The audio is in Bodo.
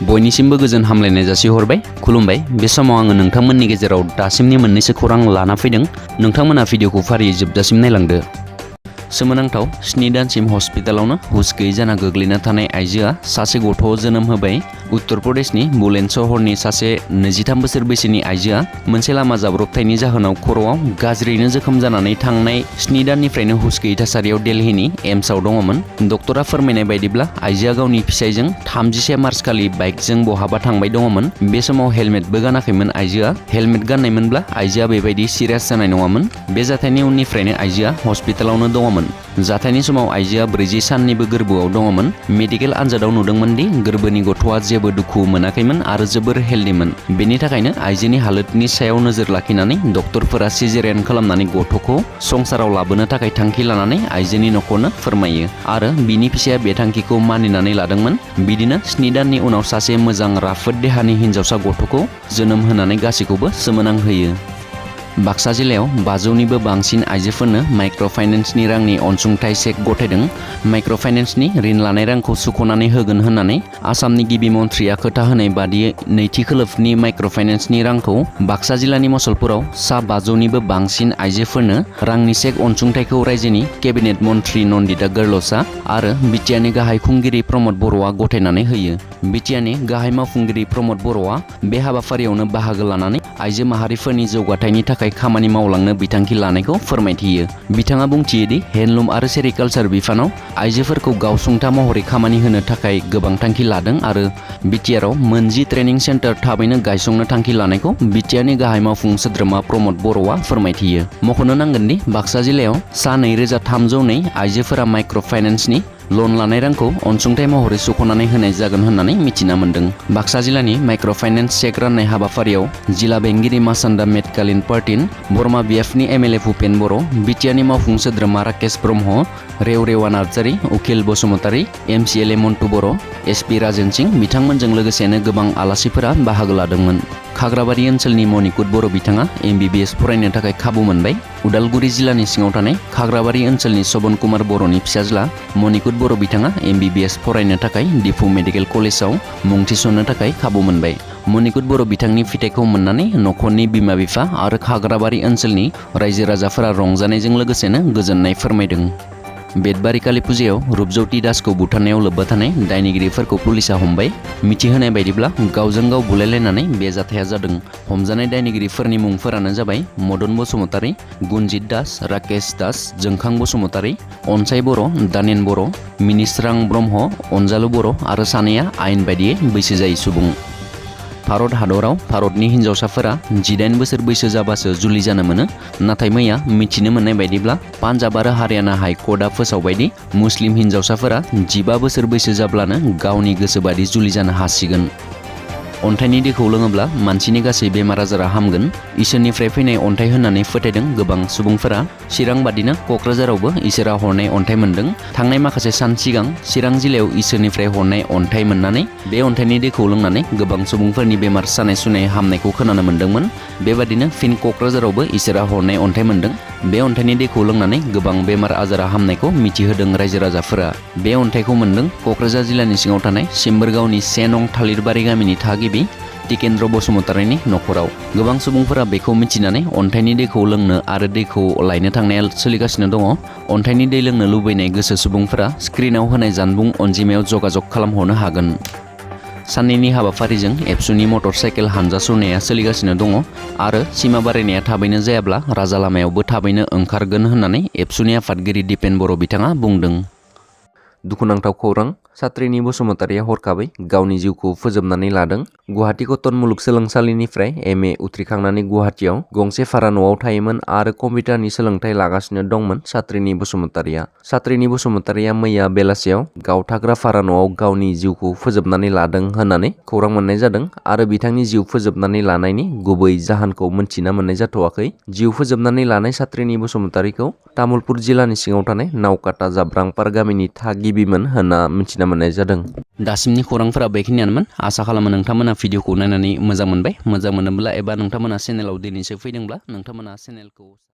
बयनिसिमबो गोजोन हामलायनाय जासिहरबाय। खुलुमबाय। बे समाव आङो नोंथांमोननि गेजेराव दासिमनि मोननैसो खौरां लाना फैदों। नोंथांमोना भिडिअखौ फारियै जोबजासिम नायलांदो। सोमोनांथाव 7 दानसिम हस्पिटालावनो हुस गैयै जाना गोग्लैना थानाय आइजोआ सासे गथ' जोनोम होबाय। उत्तर प्रदेशनि बुलेन सहरनि सासे 23 बोसोर बैसोनि आइजोआ मोनसे लामा जाब्रबथायनि जाहोनाव खर'आव गाज्रियैनो जोखोम जानानै थांनाय 7 दाननिफ्रायनो हुस गैयै थासारियाव दिल्लीनि एम्सआव दङमोन। डक्टरा फोरमायनाय बायदिब्ला आइजोआ गावनि फिसायजों 31 मार्च खालि बाइकजों बहाबा थांबाय दङमोन। बे समाव हेलमेटबो गानाखैमोन आइजोआ। हेलमेट गाननायमोनब्ला आइजोआ बेबायदि सिरियास जानाय नङामोन। बे जाथायनि उननिफ्रायनो आइजोआ हस्पिटालावनो दङमोन। जाथायनि समाव आइजोआ 40 साननिबो गोर्बोआव दङमोन। मेडिकेल आनजादाव नुदोंमोन दि गोर्बोनि गथ'आ जेबो दुखु मोनाखैमोन आरो जोबोर हेल्दिमोन। बेनि थाखायनो आइजोनि हालोदनि सायाव नोजोर लाखिनानै डक्टरफोरा सिजेरियान खालामनानै गथ'खौ संसाराव लाबोनो थाखाय थांखि लानानै आइजोनि न'खरनो फोरमायो आरो बिनि फिसाया बे थांखिखौ मानिनानै लादोंमोन। बिदिनो 7 दाननि उनाव सासे मोजां राफोद देहानि हिनजावसा गथ'खौ जोनोम होनानै गासैखौबो सोमोनांहोयो। बाक्सा जिल्लायाव 500निबो बांसिन आइजोफोरनो माइक्र' फाइनेन्सनि रांनि अनसुंथाइ चेक गथायदों। माइक्र' फाइनेन्सनि ऋण लानाय रांखौ सुख'नानै होगोन होननानै आसामनि गिबि मन्थ्रिया खोथा होनाय बादियै नैथि खोलोबनि माइक्र' फाइनेन्सनि रांखौ बाक्सा जिल्लानि मसलपुराव सा 500निबो बांसिन आइजोफोरनो रांनि चेक अनसुंथाइखौ रायजोनि केबिनेट मन्थ्रि नन्दिता गर्लसा आरो बिटिआरनि गाहाय खुंगिरि प्रमद बर'आ गथायनानै होयो। बिटिआरनि गाहाय मावफुंगिरि प्रमद बर'आ बे हाबाफारियावनो बाहागो लानानै आइजो माहारिफोरनि जौगाथायनि थाखाय खामानि मावलांनो बिथांखि लानायखौ फोरमायथियो। बिथाङा बुंथियोदि हेन्डलुम आरो सेरिकालचार बिफानाव आइजोफोरखौ गावसुंथा महरै खामानि होनो थाखाय गोबां थांखि लादों आरो बिटिआरआव 10 ट्रेनिं सेन्टार थाबैनो गायसंनो थांखि लानायखौ बिटिआरनि गाहाय मावफुं सोद्रोमा प्रमद बर'आ फोरमायथियो। मख'नो नांगोनदि बाक्सा जिल्लायाव सा 2302 आइजोफोरा माइक्र' फाइनेन्सनि लन लानाय रांखौ अनसुंथाइ महरै सुख'नानै होनाय जागोन होननानै मिथिना मोन्दों। बाक्सा जिल्लानि माइक्र' फाइनेन्स चेक राननाय हाबाफारियाव जिल्ला बेंगिरि मासान्दा मेटकालीन पार्टिन, बरमा बिएफनि एमएलए भुपेन बर', बिटिआरनि मावफुं सोद्रोमा राकेश ब्रह्म, रेवरेवा नार्जारी, उखिल बसुमतारी, एमसिएलए मन्टु बर', एसपि राजेन सिंह बिथांमोनजों लोगोसेनो गोबां आलासिफोरा बाहागो लादोंमोन। खाग्राबारि ओनसोलनि मणिकुट बर' बिथाङा MBBS फरायनो थाखाय खाबु मोनबाय। उदालगुरि जिल्लानि सिङाव थानाय खाग्राबारि ओनसोलनि सबन कुमार बर'नि फिसाज्ला मणिकुट बर' बिथाङा MBBS फरायनो थाखाय डिफु मेडिकेल कलेजाव मुं थिसन्नो थाखाय खाबु मोनबाय। मणिकुट बर' बिथांनि फिथाइखौ मोननानै न'खरनि बिमा-बिफा आरो खाग्राबारि ओनसोलनि रायजो राजाफोरा रंजानायजों लोगोसेनो गोजोननाय फोरमायदों। बेदबारि कालि फुजायाव रुपज्योति दासखौ बुथारनायाव लोब्बा थानाय दायनिगिरिफोरखौ पुलिसा हमबाय। मिथिहोनाय बायदिब्ला गावजों गाव बुलायलायनानै बे जाथाया जादों। हमजानाय दायनिगिरिफोरनि मुंफोरानो जाबाय मदन बसुमतारी, गुनजित दास, राकेश दास, जोंखां बसुमतारी, अनसाय बर', दानेन बर', मिनिस्रां ब्रह्म, अनजालु बर' आरो सानैया आयेन बायदियै बैसो जायै सुबुं। भारत हादराव भारतनि हिनजावसाफोरा 18 बोसोर बैसो जाबासो जुलि जानो मोनो। नाथाय मैया मिथिनो मोननाय बायदिब्ला पान्जाब आरो हारियाना हाइ कर्टआ फोसावबायदि मुस्लिम हिनजावसाफोरा 15 बोसोर बैसो जाब्लानो गावनि गोसोबादि जुलि जानो हासिगोन। अन्थाइनि दैखौ लोङोब्ला मानसिनि गासै बेमार आजारा हामगोन। इसोरनिफ्राय फैनाय अन्थाइ होननानै फोथायदों गोबां सुबुंफोरा। चिरां बादिनो क'क्राझारावबो इसोरा हरनाय अन्थाइ मोन्दों। थांनाय माखासे सान सिगां चिरां जिल्लायाव इसोरनिफ्राय हरनाय अन्थाइ मोननानै बे अन्थाइनि दैखौ लोंनानै गोबां सुबुंफोरनि बेमार सानाय सुनाय हामनायखौ खोनानो मोन्दोंमोन। बेबादिनो फिन क'क्राझारावबो इसोरा हरनाय अन्थाइ मोन्दों। बे अन्थाइनि दैखौ लोंनानै गोबां बेमार आजारा हामनायखौ मिथिहोदों रायजो राजाफोरा। बे अन्थाइखौ मोन्दों क'क्राझार जिल्लानि सिङाव थानाय सिम्बोरगावनि 1 नं थालिरबारि गामिनि थागिबि टिकेन्द्र बसुमतारीनि न'खराव। गोबां सुबुंफोरा बेखौ मिथिनानै अन्थाइनि दैखौ लोंनो आरो दैखौ लायनो थांनाया सोलिगासिनो दङ। अन्थाइनि दै लोंनो लुबैनाय गोसो सुबुंफोरा स्क्रिनाव होनाय जानबुं अनजिमायाव जगाजग खालामहरनो हागोन। साननैनि हाबाफारिजों एबसुनि मटर साइकेल हानजा सुरनाया सोलिगासिनो दङ आरो सिमा बारायनाया थाबैनो जायाब्ला राजा लामायावबो थाबैनो ओंखारगोन होननानै एबसुनि आफादगिरि दिपेन बर' बिथाङा बुंदों। दुखुनांथाव खौरां, सात्रिनि बसुमतारीया हरखाबै गावनि जिउखौ फोजोबनानै लादों। गुवाहाटी कटन मुलुगसोलोंसालिनिफ्राय MA उथ्रिखांनानै गुवाहाटीयाव गंसे भारा न'आव थायोमोन आरो कम्पिउटारनि सोलोंथाइ लागासिनो दंमोन सात्रिनि बसुमतारीया। सात्रिनि बसुमतारीया मैया बेलासियाव गाव थाग्रा भारा न'आव गावनि जिउखौ फोजोबनानै लादों होननानै खौरां मोननाय जादों आरो बिथांनि जिउ फोजोबनानै लानायनि गुबै जाहोनखौ मोनथिना मोननाय जाथ'वाखै। जिउ फोजोबनानै लानाय सात्रिनि बसुमतारीखौ तामुलपुर जिल्लानि सिङाव थानाय नावकाटा जाब्रांपार गामिनि थागिबिमोन होनना मिथिना मोननाय जादों। दासिमनि खौरांफोरा बेखिनियानोमोन। आसा खालामो नोंथांमोना भिडिअखौ नायनानै मोजां मोनबाय। मोजां मोनोब्ला एबा नोंथांमोना चेनेलाव दिनैसो फैदोंब्ला नोंथांमोना चेनेलखौ